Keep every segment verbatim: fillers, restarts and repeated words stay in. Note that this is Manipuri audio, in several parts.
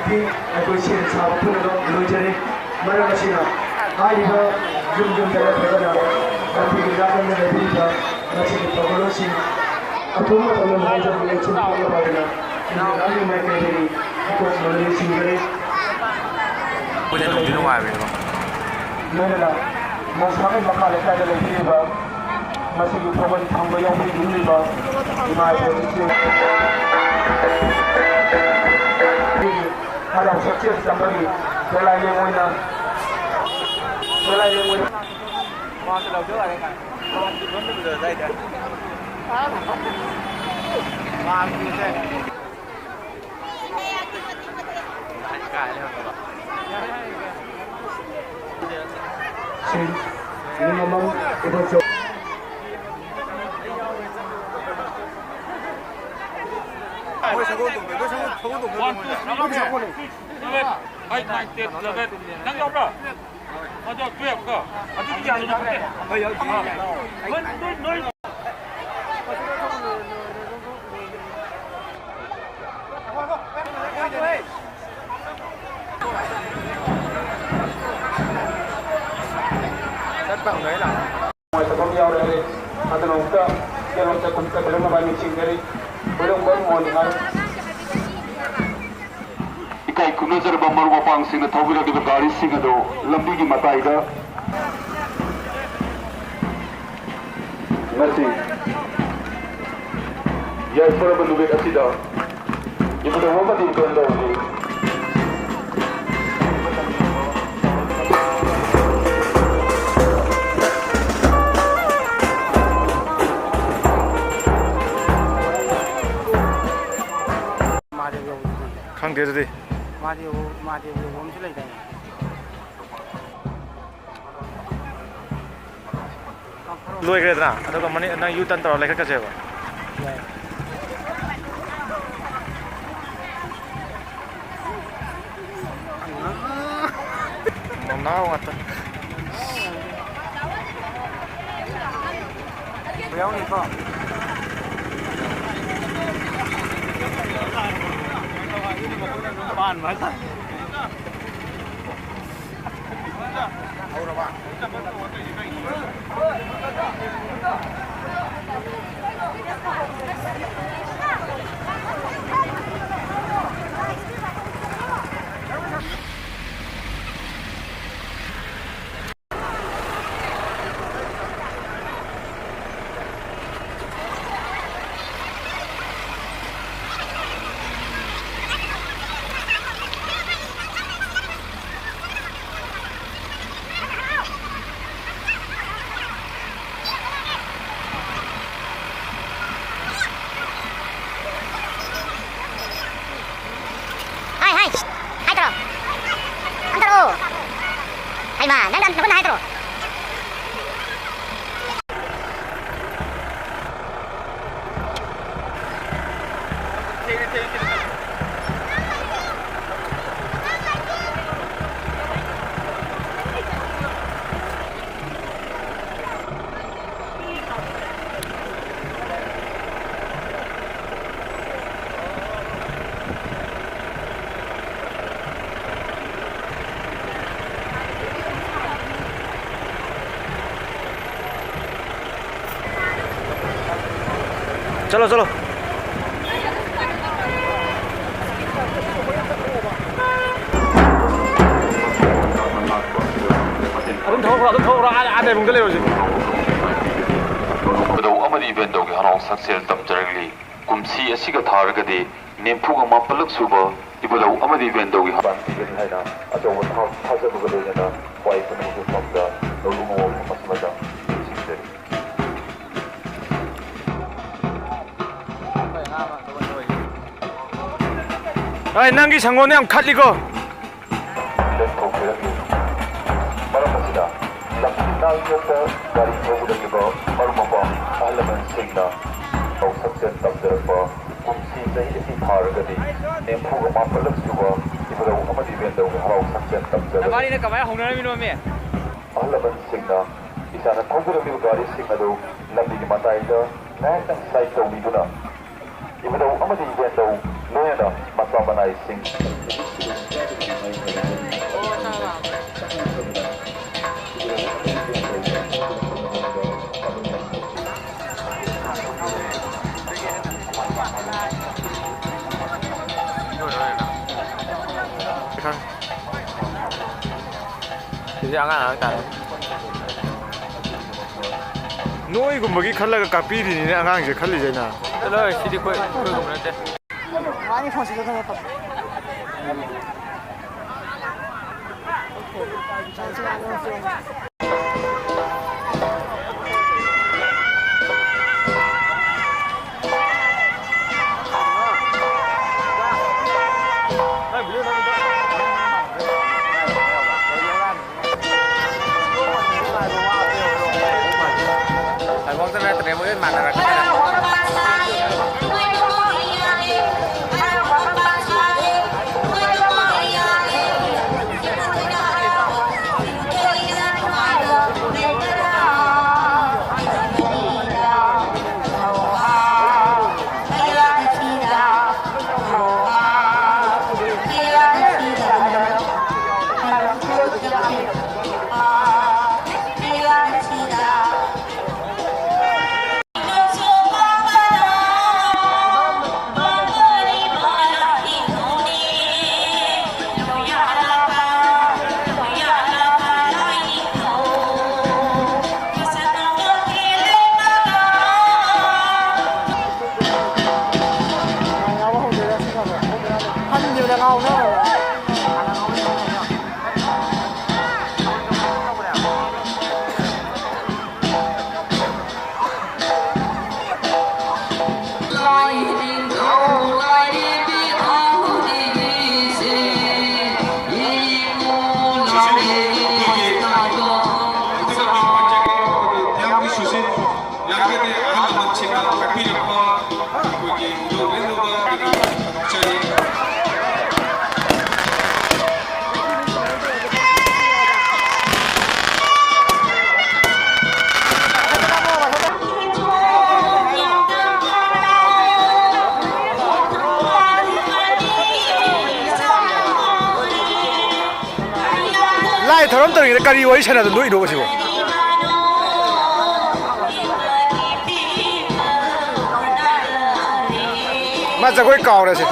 ꯑꯩꯈꯣꯏ ꯁꯦꯝ ꯁꯥꯕ ꯄꯨꯝꯅꯃꯛ ꯂꯣꯏꯖꯔꯦ꯫ ꯃꯔꯝ ꯑꯁꯤꯅ ꯍꯥꯏꯔꯤꯕ ꯌꯨꯝ ꯌꯨꯝꯗ ꯅꯠꯇ꯭ꯔꯒꯅ ꯂꯝꯕꯤꯒꯤ ꯅꯥꯀꯟꯗ ꯂꯩꯕꯤꯔꯤꯕ ꯃꯁꯤꯒꯤ ꯊꯧꯒꯜꯂꯣꯟꯁꯤꯡ ꯑꯊꯨꯕ ꯃꯇꯝꯗ ꯃꯍꯩ ꯆꯠꯄ ꯂꯦꯞꯁꯤꯟꯕꯤꯅꯕ ꯍꯥꯏꯗꯨꯅ ꯏꯟꯗꯤꯔꯥꯒꯤ ꯃꯥꯏꯀꯩꯗꯒꯤ ꯏꯀꯣꯛ ꯃꯅꯤꯅ ꯁꯤꯡꯖꯔꯤ꯫ ꯑꯩꯈꯣꯏꯗꯤ ꯅꯨꯡꯗꯤ ꯅꯨꯡꯉꯥꯏꯕꯅꯦꯕ꯫ ꯂꯣꯏꯅꯅ ꯃꯣꯡꯁꯥꯡ ꯃꯈꯥ ꯂꯩꯀꯥꯏꯗ ꯂꯩꯕꯤꯔꯤꯕ ꯃꯁꯤꯒꯤ ꯊꯧꯒꯜ ꯊꯧꯕ ꯌꯥꯎꯕꯤꯔꯤꯕ ꯏꯃꯥ ꯏꯕꯦꯟ ꯏꯆꯦ ꯍꯔꯥꯎ ꯁꯛꯆꯦꯜ ꯆꯝꯕꯒꯤ ꯗꯣꯂꯥꯏ ꯂꯦꯡ ꯑꯣꯏꯅ ꯗꯣꯂꯥꯏ ꯂꯦꯡ ꯑꯣꯏꯅ ꯁꯤꯡ, ꯃꯤ ꯑꯃꯃꯝ ꯎꯕ ꯆꯧ꯫ One, two, three, seven, eight, nine, ten, eleven. ꯅꯪ ꯌꯥꯎꯕ꯭ꯔꯥ? ꯑꯗꯣ ꯇꯨꯌꯦꯜꯐ ꯀꯣ? ꯑꯗꯨꯗꯤ ꯌꯥꯔꯣꯏꯗ꯫ ꯅꯣꯏ, ꯅꯣꯏ, ꯅꯣꯏ꯫ ꯆꯠꯄ ꯍꯧꯅꯔꯦ ꯂꯥꯛꯑꯣ꯫ ꯅꯨꯡꯉꯥꯏꯇꯕ ꯑꯃ ꯌꯥꯎꯔꯦ꯫ ꯑꯗꯨꯅ ꯑꯃꯨꯛꯇ ꯀꯩꯅꯣꯝꯇ ꯈꯨꯝ ꯆꯠꯄꯤꯔꯝꯅꯕ ꯅꯤꯡꯁꯤꯡꯖꯔꯤ꯫ ꯈꯣꯏꯔꯝꯕꯝ ꯃꯣꯍꯣꯟ ꯍꯥꯏ꯫ ꯏꯀꯥꯏ ꯈꯨꯝꯅꯖꯔꯕ ꯃꯔꯨꯞ ꯃꯄꯥꯡꯁꯤꯡꯅ ꯊꯧꯕꯤꯔꯛꯂꯤꯕ ꯒꯥꯔꯤꯁꯤꯡ ꯑꯗꯨ ꯂꯝꯕꯤꯒꯤ ꯃꯇꯥꯏꯗ ꯉꯁꯤ ꯌꯥꯏꯐꯔꯕ ꯅꯨꯃꯤꯠ ꯑꯁꯤꯗ ꯏꯕꯨꯙꯧ ꯑꯃꯗꯤ ꯏꯕꯦꯟꯗꯧꯒꯤ ꯃꯍꯥꯗꯦꯕ ꯌꯧꯕꯗꯨꯗꯤ꯫ ꯈꯪꯗꯦ ꯑꯗꯨꯗꯤ꯫ ꯃꯍꯥꯗꯦꯕ, ꯃꯍꯥꯗꯦꯕ ꯌꯧꯕ ꯑꯃꯁꯨ ꯂꯩꯗꯥꯏꯅꯦ? ꯂꯣꯏꯈ꯭ꯔꯦꯗꯅ, ꯑꯗꯨꯒ ꯃꯅꯤꯡ, ꯅꯪ ꯌꯨ ꯇꯔꯟ ꯇꯧꯔ ꯂꯩꯈꯠꯀꯁꯦꯕ꯫ ꯌꯥꯏ꯫ ꯃꯅꯥꯎ ꯉꯥꯛꯇ꯫ ꯌꯥꯎꯅꯤꯀꯣ꯫ ꯄꯥꯟꯕ ꯍꯥꯏꯇꯥꯔꯦ꯫ ꯍꯥꯏ, ꯍꯥꯏ꯫ ꯍꯥꯏꯗ꯭ꯔꯣ? ꯑꯝꯇꯔꯣ꯫ ꯍꯩꯃꯥ, ꯅꯪ, ꯅꯪ, ꯅꯪꯉꯣꯟꯗ ꯍꯥꯏꯗ꯭ꯔꯣ? ꯆꯠꯂꯣ, ꯆꯠꯂꯣ꯫ ꯑꯗꯨꯝ ꯊꯧꯈ꯭ꯔꯣ, ꯑꯗꯨꯝ ꯊꯧꯈ꯭ꯔꯣ, ꯑꯥ, ꯑꯥ ꯂꯩꯕꯨꯡꯗ ꯂꯩꯔꯨꯁꯤ꯫ ꯈꯨꯗꯧ ꯑꯃꯗꯤ ꯏꯕꯦꯟꯗꯧꯒꯤ ꯍꯔꯥꯎ ꯁꯛꯆꯦꯜ ꯇꯝꯖꯔꯛꯂꯤ꯫ ꯀꯨꯝꯁꯤ ꯑꯁꯤꯒ ꯊꯥꯔꯒꯗꯤ ꯅꯤꯐꯨꯒ ꯃꯥꯄꯜꯂꯛ ꯁꯨꯕ ꯏꯕꯨꯙꯧ ꯑꯃꯗꯤ ꯏꯕꯦꯟꯗꯧꯒꯤ ꯍꯔꯥꯎ ꯄꯥꯟꯕꯤꯒꯅꯤ ꯍꯥꯏꯅ ꯑꯆꯧꯕ ꯊꯥ-, ꯊꯥꯖꯕꯒ ꯂꯣꯏꯅꯅ ꯈ꯭ꯋꯥꯏ ꯄꯨꯅꯤꯡꯒꯤ ꯃꯐꯝꯗ ꯅꯣꯂꯨꯛ ꯃꯑꯣꯡ ꯑꯃꯁꯨ ꯃꯊꯪ ꯅꯤꯡꯁꯤꯡꯖꯔꯤ꯫ ꯑꯩ ꯅꯪꯒꯤ ꯁꯪꯒꯣꯝꯗꯣ ꯌꯥꯝ ꯈꯠꯂꯤꯀꯣ꯫ ꯂꯦꯞꯊꯣꯛꯄꯤꯔꯝꯃꯤ꯫ ꯃꯔꯝ ꯑꯁꯤꯅ ꯂꯝꯕꯤ ꯅꯥꯜ ꯊꯣꯛꯇ ꯒꯥꯔꯤ ꯊꯧꯒꯗꯧꯔꯤꯕ ꯃꯔꯨꯞ ꯃꯄꯥꯡ ꯑꯍꯜ ꯂꯃꯟꯁꯤꯡꯅ ꯍꯔꯥꯎ ꯁꯛꯆꯦꯜ ꯇꯝꯖꯔꯛꯄ ꯀꯨꯝꯁꯤ ꯆꯍꯤ ꯑꯁꯤ ꯊꯥꯔꯒꯗꯤ ꯅꯤꯐꯨꯒ ꯃꯥꯄꯜꯂꯛ ꯁꯨꯕ ꯏꯕꯨꯙꯧ ꯑꯃꯗꯤ ꯏꯕꯦꯟꯗꯧꯒꯤ ꯍꯔꯥꯎ ꯁꯛꯆꯦꯜ ꯇꯝꯖꯕꯅꯤ꯫ ꯅꯕꯥꯅꯤꯅ ꯀꯃꯥꯏꯅ ꯍꯧꯅꯔꯝꯃꯤꯅꯣꯃꯤ? ꯑꯍꯜ ꯂꯃꯟꯁꯤꯡꯅ ꯏꯁꯥꯅ ꯊꯧꯖꯔꯝꯂꯤꯕ ꯒꯥꯔꯤꯁꯤꯡ ꯑꯗꯨ ꯂꯝꯕꯤꯒꯤ ꯃꯇꯥꯏꯗ ꯉꯥꯏꯍꯥꯛꯇꯪ ꯁꯥꯏꯠ ꯇꯧꯕꯤꯗꯨꯅ ꯏꯕꯨꯙꯧ ꯑꯃꯗꯤ ꯏꯕꯦꯟꯗꯧ ꯂꯣꯏꯅꯅ ꯃꯊꯪ organizing. ꯁꯤꯗꯤ ꯑꯉꯥꯡ ꯍꯥꯏꯇꯥꯔꯦ꯫ ꯅꯣꯏꯒꯨꯝꯕꯒꯤ ꯈꯜꯂꯒ ꯀꯥꯞꯄꯤꯔꯤꯅꯤꯅꯦ ꯑꯉꯥꯡꯁꯦ ꯈꯜꯂꯤꯁꯦ ꯑꯩꯅ꯫ ꯆꯠꯂꯣꯍꯦ, ꯁꯤꯗꯤ ꯑꯩꯈꯣꯏ, ꯑꯩꯈꯣꯏꯒꯨꯝꯕ ꯅꯠꯇꯦ꯫ ꯃꯥꯅꯤ ꯐꯣꯟꯁꯤꯗ ꯊꯝꯃꯣ꯫ ꯊꯧꯔꯝ ꯇꯧꯔꯤꯉꯩꯗ ꯀꯔꯤ ꯋꯥꯔꯤ ꯁꯥꯟꯅꯗꯅ ꯅꯣꯛꯏꯅꯣꯕ ꯁꯤꯕꯣ? ꯃꯥ ꯖꯒꯣꯏ ꯀꯥꯎꯔꯦꯁꯦ꯫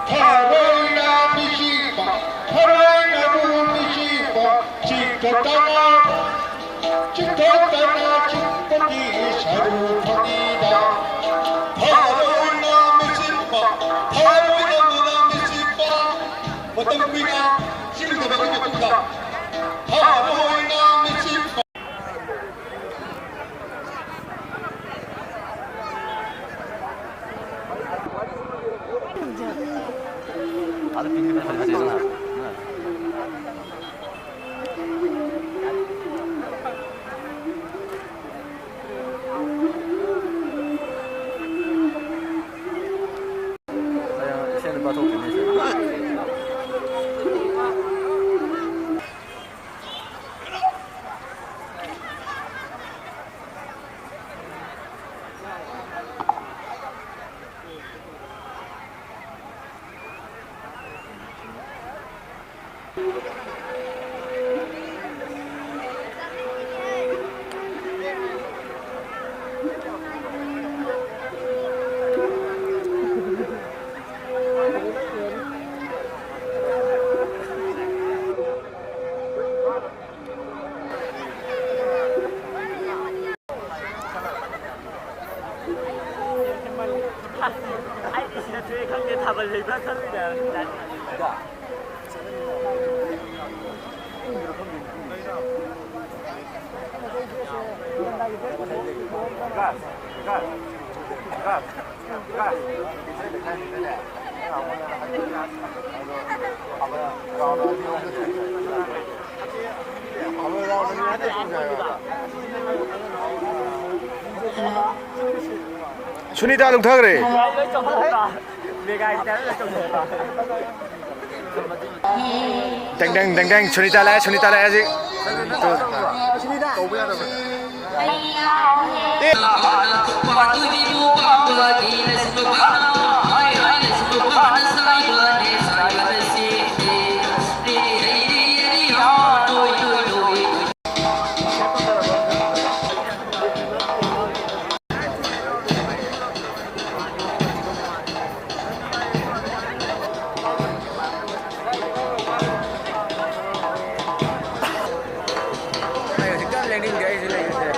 ꯊꯔꯣꯏꯅ ꯃꯤꯆꯤꯛꯄ, ꯊꯔꯣꯏꯅꯕꯨ ꯃꯤꯆꯤꯛꯄ, ꯆꯤꯛꯄ ꯇꯔꯥ꯫ ꯆꯤꯛꯊꯣꯛꯇꯅ ꯆꯤꯛꯄꯒꯤ ꯁꯔꯨ ꯐꯪꯉꯤꯗ꯫ ꯊꯔꯣꯏꯅ ꯃꯤꯆꯤꯛꯄ, ꯊꯔꯣꯏꯅ ꯃꯤꯆꯤꯛꯄ꯫ ꯃꯇꯝ ꯀꯨꯏꯅ ꯆꯤꯛꯂꯨꯗꯕꯒꯤ ꯃꯇꯨꯡꯗ ꯊꯔꯣꯏꯅ ꯃꯤꯆꯤꯛꯄ꯫ ꯑꯩꯗꯤ ꯁꯤꯗ ꯊꯣꯛꯑꯦ ꯈꯪꯗꯦ, ꯊꯥꯕꯜ ꯂꯩꯕ꯭ꯔꯥ ꯈꯪꯗꯦ ꯍꯥꯏꯕ꯫ ꯁꯨꯅꯤꯇꯥ ꯂꯨꯞꯊꯈ꯭ꯔꯦ꯫ ꯗꯦꯡ ꯗꯦꯡ ꯗꯦꯡ ꯗꯦꯡ, ꯁꯨꯅꯤꯇꯥ ꯂꯥꯛꯑꯦ, ꯁꯨꯅꯤꯇꯥ ꯂꯥꯛꯑꯦ ꯍꯧꯖꯤꯛ꯫ ꯑꯩ ꯍꯧꯖꯤꯛ ꯀꯟꯅ ꯂꯦꯡꯅꯤꯡꯗꯦ, ꯑꯩꯁꯨ ꯂꯩꯅꯤꯡꯗ꯭ꯔꯦ꯫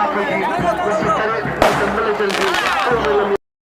ꯑꯩꯈꯣꯏꯒꯤ